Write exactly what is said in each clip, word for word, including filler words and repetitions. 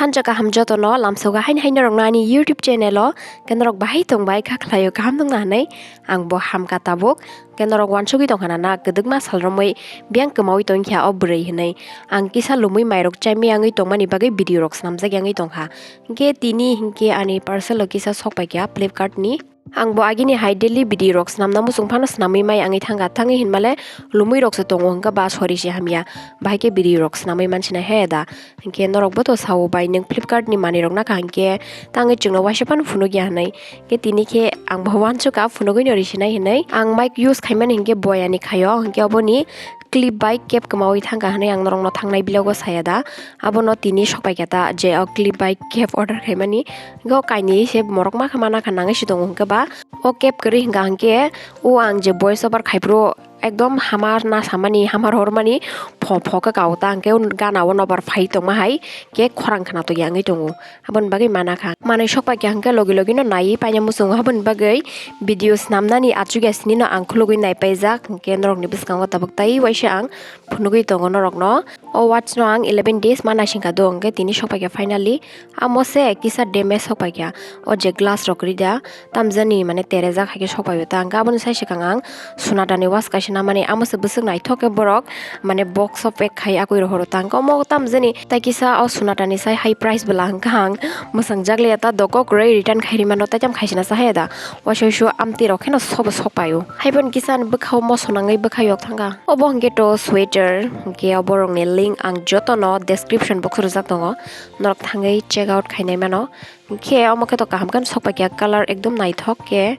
Thansa kaham jotono lamsogo haini haini norokno ani YouTube channel o, khe norok bahai tongbai kha khlaio kaham tongna hinwi ang bo hamkha tabuk. Khe norok wansugwi tongkha na, na kwdwkma sal romwi biyang kwmawi tongkha o bwrwi hinwi. Ang kisa lumwi mairok chaimwi yangwi tongmani bagwi video rok swnamjak yangwi tongkha. Hinkhe tini hinkhe ani parcel o kisa sokpaikha Flipkart ni. Ang bo agini hai daily video rok swnamna muchung phano swnamwi mai yangwi thangkha, thangwi hinmale lumwi rok se tongo hinkhe ba sori se hamya, bahai khe video rok swnamwi mansinai he da. Hinkhe norok bo to sao bai nwng Flipkart ni manwi rok nakha hinkhe tangwi chwngno waisa phano phunukya hinwi. Hinkhe tini khe ang bo wansukha phunugwi no risinai hinwi. Ang mic use khaimani hinkhe boyani khaio, hinkhe oboni clip bai cap kwmawi thangkha hinwi ang norokno thangnai vlog o saya da. Abono tini sokpaikha ta je o clip bai cap order khaimani. Hinkhe o kainwi se morok makha mana kha nangwi se tongo hinkhe ba o cap kwrwi hinkha hinkhe o ang je voice over khaiphuru ekdom hamar na samani hamar hormani pho pho khe kao ta hinkhe gana o nobar phai tongma hai khe khorang khna tongya wngwi tongo. Aboni bagwi mana kha. Manwi sokpaikha hinkhe logi logi no naiwi paina muchungo, aboni bagwi video swnamnani achukya sini no ang khulugwi naipaijak hinkhe norokni bwskango tabuk tai waisa ang phunugwi tongo norokno. O watch no ang eleven days ma naisingkha do, hinkhe tini sokpaikha finally. Amo se kisa damage sokpaikha. O je glass rok rida, tamjani mane terejak hai khe sokpaio ta. Hinkhe aboni sai swkang ang Sonata ni watch kaisa namani, amo se bwswk naithok khe borok, mane box o pack khai akwi rohoro ta. Hinkhe omo tamjani tai kisa o Sonata ni sai high price bwla hinkhe ang mwsang jak liya ta, doko kwrwi return khai rimano, tai tamo khaisina sa haya da. Waisa waisa amtwi rok kheno sobo sokpaio. Haiboni kisa ani bwkhao moso nangwi bwkha yok thangkha. Obo hinkhe to sweater, hinkhe oborokni link ang jotono description box o rwjak tongo, norok thangwi check out khainai mano. Hinkhe omo khe to kaham khe sokpaikha, colour ekdom naithok khe.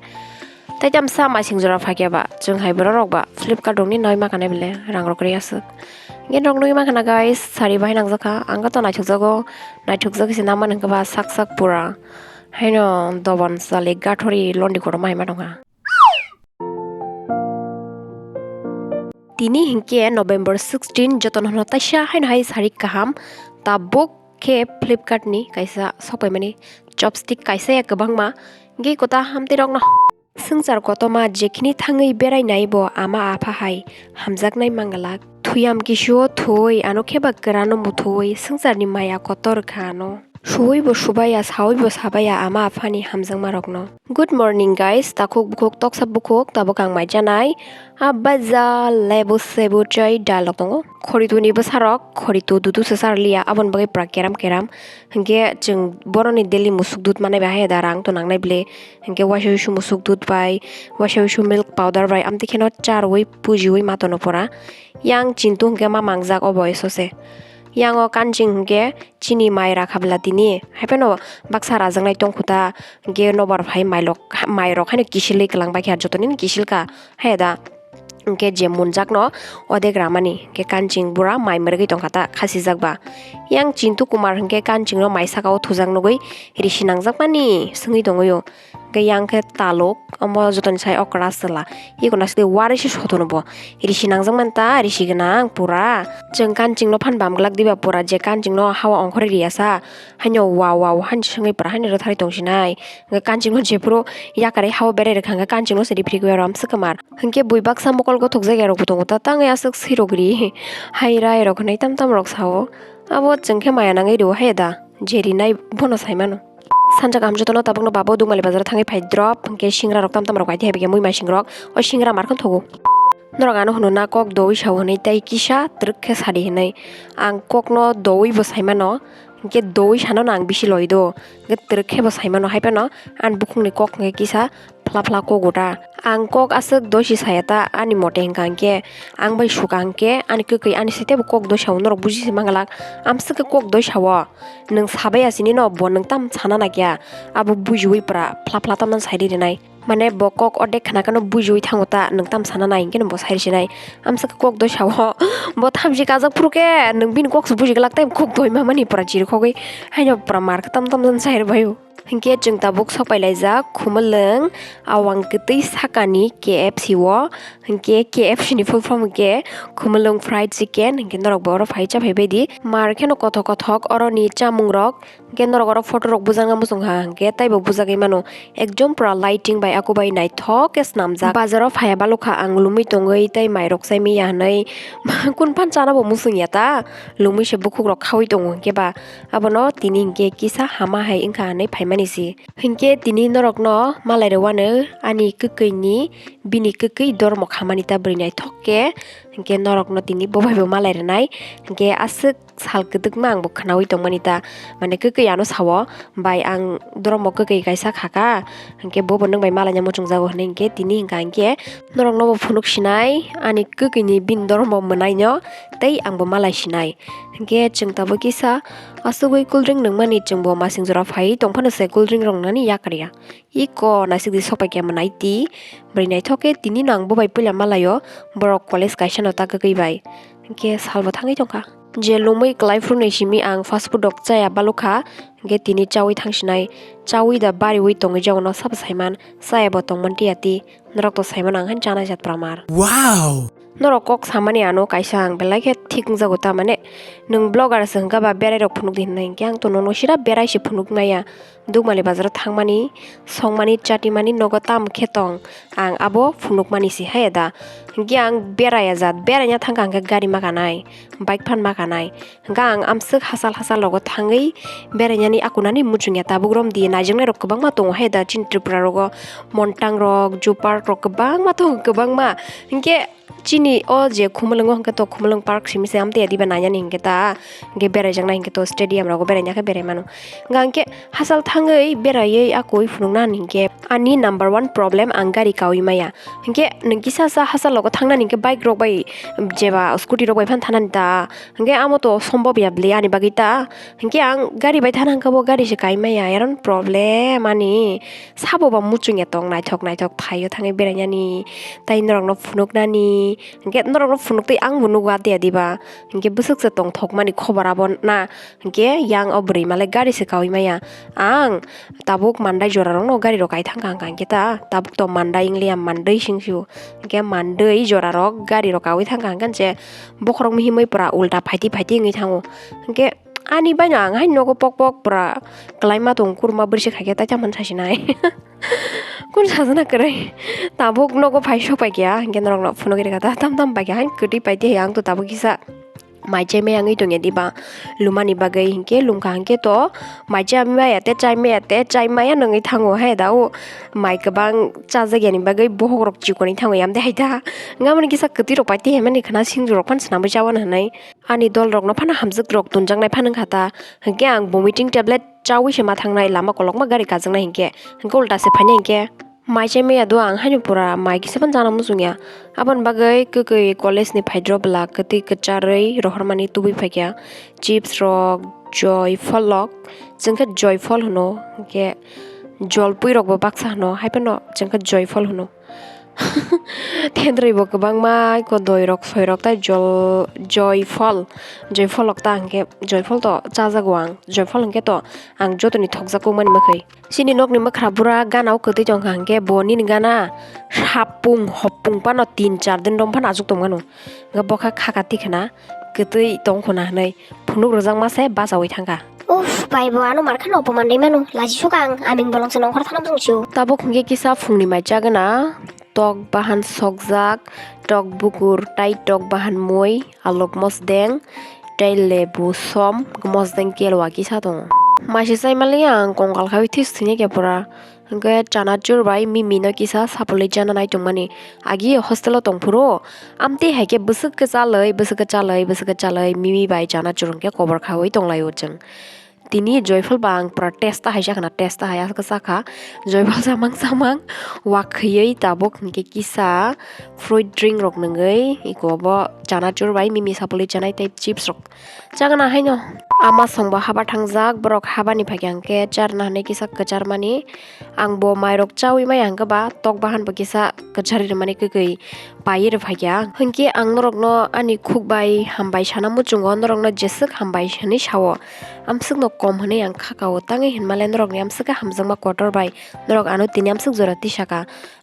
Tai tamsa masing jora phaikha ba, chwng hai borok rok ba Flipkart rokni nai ma kanai bele rang rok ri aswk. Hinkhe norok nugwi mankha na guys, sari bahai nangjakha, ang khe to naithokjago, naithokjak se namani hinkhe ba sak sak pura. Haino doban chali gathori londi kotorma hai ma tongkha. Tini hinkhe November sixteen, jotono hwno taisa haino hai sari kaham tabuk khe Flipkart ni kaisa sokpaimani chopstick kaisa ya kwbangma, hinkhe kota hamtwi rokno. Swngchar kotorma jekhini thangwi berai nai bo ama apha hai hamjaknai manglak. Thuyam kisuo thwi ano khe ba kwrano muthwi swngcharni maya kotor kha ano. Suwi bo subaya, sawi bo sabaya ama aphani hamjakma rokno. Good morning guys, takhuk bukhuk toksa bukhuk tabuk ang mai chanai. Abaja lebu sebu chai dalok tongo. Khoritu ni bwsarok, khoritu dudu se sar liya, aboni bagwi pura keram keram. Hinkhe chwng boroni daily musuk dud manai bai hai da rang to nangnai bile. Hinkhe waisa wisu musuk dud bai, waisa wisu milk powder bai, amtwi kheno charwi pujiwi ma tono pura. Yang chintu hinkhe ma mangjak obo eso se. Yang o kanching hinkhe chini mai rakha bwla tini, haiphano baksa rajaknai tongkhu ta, hinkhe nobar phai mailok, mairok haino kisilwi kwlang bai khe, jotoni no kisil kha, hai da. Hinkhe je munjakno odek ramani, hinkhe kanching bura mai mwrwgwi tongkha ta, khasijak ba. Yang Chintu Kumar hinkhe kanchingno mai saka o thujak nugwi risi nangjakmani swngwi tongwi o. Hinkhe yang khe taluk, omo jotoni sai okra chwla. Eko naisik de uari se sotono bo. Risi nangjak mani ta, risi gwnang pura. Chwng kanching no phan bam glak diba pura, je kanching no hawa ongkhorwi riya sa. Haino wow wow han swngwi pura, haino rwtharwi tong sinai. Hinkhe kanching no jephuru yakarwi hawa berai rwkha, hinkhe kanching no se riphrikwi aro amswk kwmar. Hinkhe bui baksa mokol gothok jak ya rok bo tongo ta, tangwi aswk sirok ri. Hai rai rok hinwi tam tam rok sao. Abo chwng khe maya nangwi rwo hai da. Je rinai bono sai mano. Sanja kaham jotono tabukno babo Dugmali bazar thangwi phai drop, hinkhe singra rok tam tam rok bai thai bikhe mui maising rok, o singra mar khon thogo. Norok ano hwno na kok dowi sao hinwi tei kisa twrwk khe sadi hinwi. Ang kokno dowi bo sai mano, hinkhe dowi sano no ang bisi loi do, hinkhe twrwk khe bo sai mano, hai phano ani bukhukni kok hinkhe kisa phla phla kok uta. Ang kok aswk dosi saya ta, ani mote hwnkha hinkhe ang bai suka hinkhe ani kwkwi ani site bo kok doi sao, norok buji se manglak, amswk khe kok doi sao. Nwng sabai ya sini no, bo nwng tam sana na kya? Abo bujiwi pura phla phla tamno sai rinai. Mane bo kok odek khna khe no bujiwi thango ta, nwng tam sana nai hinkhe no bo sai risinai. Amsa khe kok doi sao. Bo thamchi kajak phuru khe nwng bini kok se buji glak, tei kok doi ma mani pura chiri khogwi. Haino pura mar khe tam tam jan sai rwbaio. Hinkhe chwng tabuk sokpai laijak Khumulwng awang kwtwi sakani K F C o, hinkhe K F C ni full form hinkhe Khumulwng Fried Chicken, hinkhe norok bo oro phai chaphai baidi. Mar kheno kothok kothok oroni chamungrok, hinkhe norok oro photo rok bujakna muchungkha, hinkhe taibo bujagwi mano. Ekdom pura lighting bai akubai naithok khe swnamjak. Bazaro phaiya balukha ang lumui tongwi tei mairok chaimaya hinwi kun phan chana bo muchungya ta, lumui se bukhukrok khaui tongo hinkhe ba. Abono tini hinkhe kisa hama hai wngkha hinwi phaimani se. Hinkhe tini norokno malai rwano ani kwkwini, bini kwkwi dormo khamani ta bwrwi naithok khe. Hinkhe norokno tini bo bai bo malai rwnai. Hinkhe aswk sal kwdwkma ang bo khwnaui tongmani ta, mane kwkwi ano sao, "Bai, ang dormo kwkwi kaisa khaka, hinkhe bo bo nwng bai malaina muchungjago," hinwi hinkhe tini hinkha hinkhe norokno bo phunuk sinai ani kwkwini bini dormo mwnaino tei ang bo malai sinai. Hinkhe chwng tabuk kisa asugwi cool drink nungmani chwngbo masing jora phaiwi tongphano se cool drink rok nani yakarya. Iko naisik di sokpai khe mwnaiti. Bwrwi naithok khe tini no ang bo bai puila malaio, borok college kaisa no ta kwkwi bai. Hinkhe salbo thangwi tongkha. Je lumui kwlai phuru ni simi ang fast food rok chaya balukha, hinkhe tini chaui thangsinai. Chaui da bariui tongwi jagano sabo saiman, chaya bo tongman tiya ti. Norok to saimano ang haino chanai jat pramar. Wow! Norok kok samani ano kaisa ang belai khe thik wngjago, ta mane nwng vlogger se hwnkha ba berai rok phunuk di hinwi, hinkhe ang to nono sira berai se phunuk maya, Dukmali bazaro thangmani, songmani, chatimani nogo tamo khe tong, ang abo phunukmani se hai da. Hinkhe ang beraiya jat, beraina thangkha hinkhe gari ma kanai, bike phan ma kanai. Hinkhe ang amswk hachal hachal rogo thangwi berainani akunani muchungya, tabuk romdi naijaknai rok kwbangma tongo hai da chini Tripura rogo, Montang rok, Zoo Park rok kwbangma tongo kwbangma. Hinkhe chini o je Khumulwngo hinkhe to Khumulwng Park simi se amtwi adiba nainani hinkhe ta, hinkhe beraijaknai hinkhe to stadium rogo beraina khe berai mano. Hinkhe hachal thangwi beraiwi akwui phunukna hinkhe ani number one problem ang gari kaui maya. Hinkhe nwng kisa sa hachal rogo thangnani hinkhe bike rok bai jeba scooty rok bai phan thanani ta. Hinkhe amo to sombob ya bwle ani bagwi ta. Hinkhe ang gari bai thana hinkhe bo gari se kai maya, eron problem ani. Sabo ba muchungya tong naithok naithok thaio thangwi berainani, tai norokno phunuknani. Hinkhe norokno phunuktwi ang bo nugo adiya diba. Hinkhe bwswk se tongthokmani khobor abo na. Hinkhe yang o bwrwi malai gari se kaui maya. Ang tabuk Mandai jora rokno gari rok kai thangkha hwnkha hinkhe ta, tabuk to Mandai wngliya, Mandai sing sio. Hinkhe Mandai jora rok gari rok kaui thangkha hwnkhe je bokhorok mihimwi pura ulta phaiti phaiti wngwi thango. Hinkhe ani baino ang hai nogo pok pok pura kwlaima tong, kuruma bwrwi se khaikhe tai tamo sasinai. Kun sajana kwrwi. Tabuk nogo phai sok pai kha, hinkhe norokno phunugwi rwkha ta, tam tam pai kha, hai kwtwi paidi hai ang to tabuk kisa mai chai maya wngwi tongya diba lumani bagwi, hinkhe lumkha hinkhe to mai chai maya te, chai maya te, chai maya nungwi thango hai da o mai kwbang chajakya ni bagwi bokhok rok chikoni thango yamde hai da. Wngmani kisa kwtwi rok paidi hai mani khwna singjwk rok phano swnamwi chawano hinwi. Ani dol rokno phano hamjwk rok tonjaknai phano wngkha ta, hinkhe ang vomiting tablet chaui se ma thangnai, lama kolokma gari kajaknai hinkhe, hinkhe ulta se phainai hinkhe. Mai chai maya do ang haino pura mai kisa phano chana muchungya. Aboni bagwi kwkwi college ni phaidro bwla kwtwi kwcharwi rohormani tubui phaikha. Chips rok, joy phol rok, chwngkhe joy phol hwno, hinkhe jolpui rokbo baksa hwno, haiphano chwngkhe joy phol hwno. Thendrwi bo kwbangma iko doi rok soi rok tai jol-, joy phol, joy phol rok ta hinkhe joy phol to chajago ang, joy phol hinkhe to ang jotoni thokjak kokmani mwkhwi. Chini nokni mwkhra bura gana o kwtwi tongkha hinkhe bo nini gana hapung hopung phano tin char din rom phano achuk tongmano. Hinkhe bokha khaka tikhwna kwtwi tongkhwna hinwi phunuk rwjakma se bachaui thangkha. Uff, bai bo ano mar kheno opoman rwi mano, laji sukha ang, aming bolong se nongkhor thanam jong sio. Tabuk hinkhe kisa phungni mai chagwna, tok bahan sokjak, tok bukur tai tok bahan mui, alok mosdeng, tai lebu som, mosdeng kelwa kisa tongo. Mai se chai maliya ang kongkal khai this thwinai khe pura. Hinkhe chanachur bai mimi no kisa sapulwi chana nai tongmani. Agi hostel o tongphuru amtwi hai khe bwswk kwchalwi, bwswk kwchalwi, bwswk kwchalwi mimi bai chanachur hinkhe kobor khaui tonglaio chwng. Tini joyphul ba ang pura testa hai chakha na, testa hai aswk chakha. Joyphul samang samang wak khaiwi tabuk hinkhe kisa fruit drink rok nungwi iko bo chanachur bai mimi sapulwi chanai tei chips rok. Chakna haino ama songbo haba thangjak, borok habani phaikha hinkhe charna hinwi kisa kwcharmani. Ang bo mairok chaui maya hinkhe ba tok bahan bo kisa kwcharwi rwmani kwkwi paiwi rwphaikha. Hinkhe ang norokno ani khukbai hambai sana muchungo, norokno jeswk hambai hinwi sao. Amswkno kom hwnwi ang kha kao, tangwi hinmale norokni amswk khe hamjakma kotor bai norok ano tini amswk jora tisaka.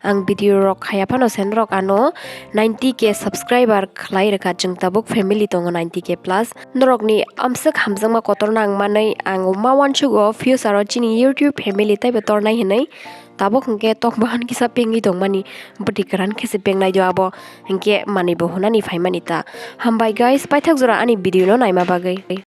Ang video rok khaya phano se norok ano ninety K subscriber khlai rwkha, chwng tabuk family tongo ninety K plus. Norokni amswk hamjakma kotor nang manwi ang ma uansugo future o chini YouTube family taibo tornai hinwi. Tabuk hwnkhe tok bahan kisa pengwi tongmani, bwtwi kwran khe se pengnai do abo, hwnkhe manwi bo hwnani phaimani ta. Hambai guys, paithak jora ani video no naima bagwi.